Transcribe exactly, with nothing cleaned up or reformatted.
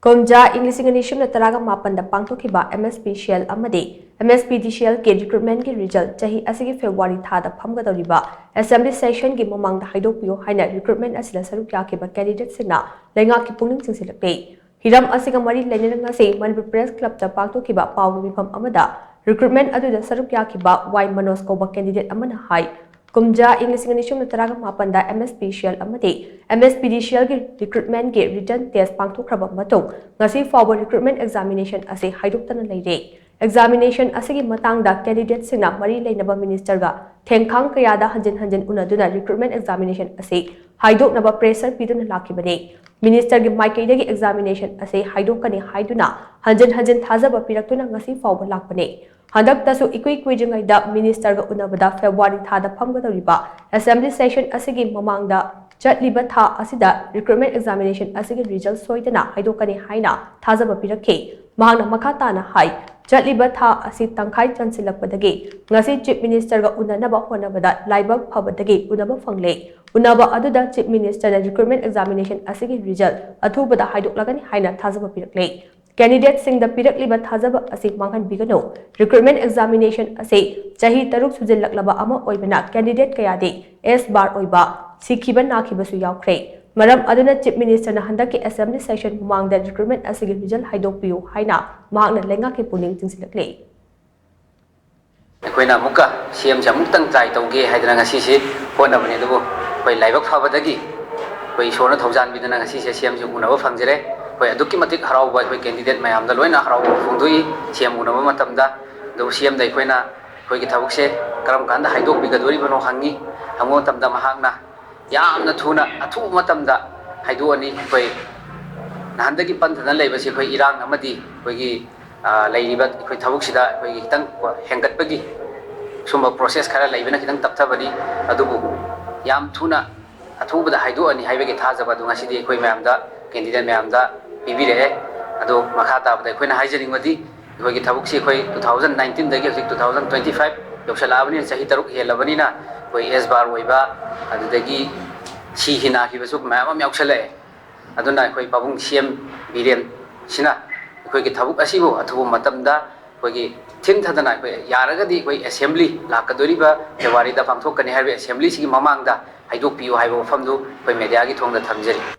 ꯀꯨꯝꯖꯥ ꯏꯪ ꯂꯤꯁꯤꯡ ꯑꯅꯤ ꯁꯨꯞꯅ ꯇꯔꯥꯒ ꯃꯥꯄꯟꯗ ꯄꯥꯡꯊꯣꯛꯈꯤꯕ M S P C L ꯑꯃꯗꯤ M S P D C L ꯒꯤ recruitment ꯒꯤ result ꯆꯍꯤ ꯑꯁꯤꯒꯤ February ꯊꯥꯗ ꯐꯝꯒꯗꯧꯔꯤꯕ Assembly Session ꯒꯤ ꯃꯃꯥꯡꯗ ꯍꯥꯏꯗꯣꯛꯄꯤꯌꯨ ꯍꯥꯏꯅ recruitment ꯑꯁꯤꯗ ꯁꯔꯨꯛ ꯌꯥꯈꯤꯕ candidate ꯁꯤꯡꯅ ꯂꯩꯉꯥꯛꯀꯤ ꯄꯨꯛꯅꯤꯡ ꯆꯤꯡꯁꯤꯜꯂꯛꯂꯤ꯫ ꯍꯤꯔꯝ ꯑꯁꯤꯒ ꯃꯔꯤ ꯂꯩꯅꯅ ꯉꯁꯤ ꯃꯅꯤꯄꯨꯔ Press Club ꯇ ꯄꯥꯡꯊꯣꯛꯈꯤꯕ ꯄꯥꯎꯒꯤ ꯃꯤꯐꯝ ꯑꯃꯗ recruitment ꯑꯗꯨꯗ ꯁꯔꯨꯛ ꯌꯥꯈꯤꯕ ꯋꯥꯏ ꯃꯅꯣꯖ ꯀꯧꯕ candidate ꯑꯃꯅ ꯍꯥꯏ, ꯀꯨꯝꯖꯥ ꯏꯪ ꯂꯤꯁꯤꯡ ꯑꯅꯤ ꯁꯨꯞꯅ ꯇꯔꯥꯒ ꯃꯥꯄꯟꯗ M S P C L ꯑꯃꯗꯤ M S P D C L ꯒꯤ recruitment ꯒꯤ written test ꯄꯥꯡꯊꯣꯛꯈ꯭ꯔꯕ ꯃꯇꯨꯡ ꯉꯁꯤ ꯐꯥꯎꯕ recruitment examination ꯑꯁꯤ ꯍꯥꯏꯗꯣꯛꯇꯅ ꯂꯩꯔꯦ꯫ Examination ꯑꯁꯤꯒꯤ ꯃꯇꯥꯡꯗ candidate ꯁꯤꯡꯅ ꯃꯔꯤ ꯂꯩꯅꯕ minister ꯒ ꯊꯦꯡꯈꯥꯡ ꯀꯌꯥꯗ ꯍꯟꯖꯤꯟ ꯍꯟꯖꯤꯟ ꯎꯅꯗꯨꯅ recruitment examination ꯑꯁꯤ ꯍꯥꯏꯗꯣꯛꯅꯕ pressure ꯄꯤꯗꯨꯅ ꯂꯥꯛꯈꯤꯕꯅꯤ꯫ Minister ꯒꯤ ꯃꯥꯏꯀꯩꯗꯒꯤ examination ꯑꯁꯤ ꯍꯥꯏꯗꯣꯛꯀꯅꯤ ꯍꯥꯏꯗꯨꯅ ꯍꯟꯖꯤꯟ ꯍꯟꯖꯤꯟ ꯊꯥꯖꯕ ꯄꯤꯔꯛꯇꯨꯅ ꯉꯁꯤ ꯐꯥꯎꯕ ꯂꯥꯛꯄꯅꯤ꯫ ꯍꯟꯗꯛꯇꯁꯨ ꯏꯀꯨꯏ ꯀꯨꯏꯗ꯭ꯔꯤꯉꯩꯗ minister ꯒ ꯎꯅꯕꯗ February ꯊꯥꯗ ꯐꯝꯒꯗꯧꯔꯤꯕ Assembly Session ꯑꯁꯤꯒꯤ ꯃꯃꯥꯡꯗ ꯆꯠꯂꯤꯕ ꯊꯥ ꯑꯁꯤꯗ recruitment examination ꯑꯁꯤꯒꯤ result ꯁꯣꯏꯗꯅ ꯍꯥꯏꯗꯣꯛꯀꯅꯤ ꯍꯥꯏꯅ ꯊꯥꯖꯕ ꯄꯤꯔꯛꯈꯤ꯫ ꯃꯍꯥꯛꯅ ꯃꯈꯥ ꯇꯥꯅ ꯍꯥꯏ, ꯆꯠꯂꯤꯕ ꯊꯥ ꯑꯁꯤ ꯇꯪꯈꯥꯏ ꯆꯟꯁꯤꯜꯂꯛꯄꯗꯒꯤ ꯉꯁꯤ Chief Minister ꯒ ꯎꯅꯅꯕ ꯍꯣꯠꯅꯕꯗ ꯂꯥꯏꯕꯛ ꯐꯕꯗꯒꯤ ꯎꯅꯕ ꯐꯪꯂꯦ꯫ ꯎꯅꯕ ꯑꯗꯨꯗ Chief Minister ꯅ recruitment examination ꯑꯁꯤꯒꯤ result ꯑꯊꯨꯕꯗ ꯍꯥꯏꯗꯣꯛꯂꯒꯅꯤ ꯍꯥꯏꯅ ꯊꯥꯖꯕ ꯄꯤꯔꯛꯂꯦ꯫ Candidate ꯁꯤꯡꯗ ꯄꯤꯔꯛꯂꯤꯕ ꯊꯥꯖꯕ ꯑꯁꯤ ꯃꯥꯡꯍꯟꯕꯤꯒꯅꯨ꯫ Recruitment examination ꯑꯁꯤ ꯆꯍꯤ ꯇꯔꯨꯛ ꯁꯨꯖꯤꯜꯂꯛꯂꯕ ꯑꯃ ꯑꯣꯏꯕꯅ candidate ꯀꯌꯥꯗꯤ S bar ꯑꯣꯏꯕ, ꯁꯤꯈꯤꯕ ꯅꯥꯈꯤꯕꯁꯨ ꯌꯥꯎꯈ꯭ꯔꯦ꯫ ꯃꯔꯝ ꯑꯗꯨꯅ Chief Minister ꯅ ꯍꯟꯗꯛꯀꯤ Assembly Session ꯃꯃꯥꯡꯗ recruitment ꯑꯁꯤꯒꯤ result ꯍꯥꯏꯗꯣꯛꯄꯤꯌꯨ ꯍꯥꯏꯅ ꯃꯍꯥꯛꯅ ꯂꯩꯉꯥꯛꯀꯤ ꯄꯨꯛꯅꯤꯡ ꯆꯤꯡꯁꯤꯜꯂꯛꯂꯤ꯫ ꯑꯩꯈꯣꯏꯅ ꯑꯃꯨꯛꯀ C M ꯁꯦ ꯑꯃꯨꯛꯇꯪ try ꯇꯧꯒꯦ ꯍꯥꯏꯗꯅ ꯉꯁꯤꯁꯤ ꯍꯣꯠꯅꯕꯅꯤ, ꯑꯗꯨꯕꯨ ꯑꯩꯈꯣꯏ ꯂꯥꯏꯕꯛ ꯐꯕꯗꯒꯤ ꯑꯩꯈꯣꯏ ꯏꯁꯣꯔꯅ ꯊꯧꯖꯥꯟꯕꯤꯗꯅ ꯉꯁꯤꯁꯦ C M ꯁꯦ ꯎꯅꯕ ꯐꯪꯖꯔꯦ꯫ ꯑꯩꯈꯣꯏ ꯑꯗꯨꯛꯀꯤ ꯃꯇꯤꯛ ꯍꯔꯥꯎꯕ, ꯑꯩꯈꯣꯏ candidate ꯃꯌꯥꯝꯗ ꯂꯣꯏꯅ ꯍꯔꯥꯎꯕ ꯐꯣꯡꯗꯣꯛꯏ C M ꯎꯅꯕ ꯃꯇꯝꯗ꯫ ꯑꯗꯨꯕꯨ C M ꯗ ꯑꯩꯈꯣꯏꯅ ꯑꯩꯈꯣꯏꯒꯤ ꯊꯕꯛꯁꯦ ꯀꯔꯝ ꯀꯥꯟꯗ ꯍꯥꯏꯗꯣꯛꯄꯤꯒꯗꯣꯔꯤꯕꯅꯣ ꯍꯪꯉꯤ꯫ ꯍꯪꯕ ꯃꯇꯝꯗ ꯃꯍꯥꯛꯅ ꯌꯥꯝꯅ ꯊꯨꯅ, ꯑꯊꯨꯕ ꯃꯇꯝꯗ ꯍꯥꯏꯗꯣꯛꯑꯅꯤ꯫ ꯑꯩꯈꯣꯏ ꯅꯍꯥꯟꯗꯒꯤ ꯄꯟꯊꯗꯅ ꯂꯩꯕꯁꯤ ꯑꯩꯈꯣꯏ ꯏꯔꯥꯡ ꯑꯃꯗꯤ ꯑꯩꯈꯣꯏꯒꯤ, ꯑ, ꯂꯩꯔꯤꯕ ꯑꯩꯈꯣꯏ ꯊꯕꯛꯁꯤꯗ ꯑꯩꯈꯣꯏꯒꯤ ꯈꯤꯇꯪ ꯍꯦꯟꯒꯠꯄꯒꯤ ꯁꯨꯝꯕ process ꯈꯔ ꯂꯩꯕꯅ ꯈꯤꯇꯪ ꯇꯞꯊꯕꯅꯤ꯫ ꯑꯗꯨꯕꯨ ꯌꯥꯝ ꯊꯨꯅ, ꯑꯊꯨꯕꯗ ꯍꯥꯏꯗꯣꯛꯑꯅꯤ ꯍꯥꯏꯕꯒꯤ ꯊꯥꯖꯕ ꯑꯗꯨ ꯉꯁꯤꯗꯤ ꯑꯩꯈꯣꯏ ꯃꯌꯥꯝꯗ, candidate ꯃꯌꯥꯝꯗ ꯄꯤꯕꯤꯔꯛꯑꯦ꯫ ꯑꯗꯣ ꯃꯈꯥ ꯇꯥꯕꯗ ꯑꯩꯈꯣꯏꯅ ꯍꯥꯏꯖꯅꯤꯡꯕꯗꯤ, ꯑꯩꯈꯣꯏꯒꯤ ꯊꯕꯛꯁꯤ ꯑꯩꯈꯣꯏ two thousand nineteen ꯗꯒꯤ ꯍꯧꯖꯤꯛ two thousand twenty five ꯌꯧꯁꯜꯂꯛꯑꯕꯅꯤꯅ, ꯆꯍꯤ ꯇꯔꯨꯛ ꯍꯦꯜꯂꯕꯅꯤꯅ, ꯑꯩꯈꯣꯏ S bar ꯑꯣꯏꯕ, ꯑꯗꯨꯗꯒꯤ ꯁꯤꯈꯤ ꯅꯥꯈꯤꯕꯁꯨ ꯃꯌꯥꯝ ꯑꯃ ꯌꯥꯎꯁꯜꯂꯛꯑꯦ꯫ ꯑꯗꯨꯅ ꯑꯩꯈꯣꯏ ꯄꯥꯕꯨꯡ ꯁꯤ ꯑꯦꯝ ꯕꯤꯔꯦꯟ ꯁꯤꯅ ꯑꯩꯈꯣꯏꯒꯤ ꯊꯕꯛ ꯑꯁꯤꯕꯨ ꯑꯊꯨꯕ ꯃꯇꯝꯗ ꯑꯩꯈꯣꯏꯒꯤ ꯊꯤꯟꯊꯗꯅ ꯑꯩꯈꯣꯏ ꯌꯥꯔꯒꯗꯤ ꯑꯩꯈꯣꯏ assembly ꯂꯥꯛꯀꯗꯧꯔꯤꯕ ꯐꯦꯕ꯭ꯔꯨꯋꯥꯔꯤꯗ ꯄꯥꯡꯊꯣꯛꯀꯅꯤ ꯍꯥꯏꯔꯤꯕ assembly ꯁꯤꯒꯤ ꯃꯃꯥꯡꯗ ꯍꯥꯏꯗꯣꯛꯄꯤꯌꯨ ꯍꯥꯏꯕ ꯋꯥꯐꯝꯗꯨ ꯑꯩꯈꯣꯏ media ꯒꯤ ꯊꯣꯡꯗ ꯊꯝꯖꯔꯤ꯫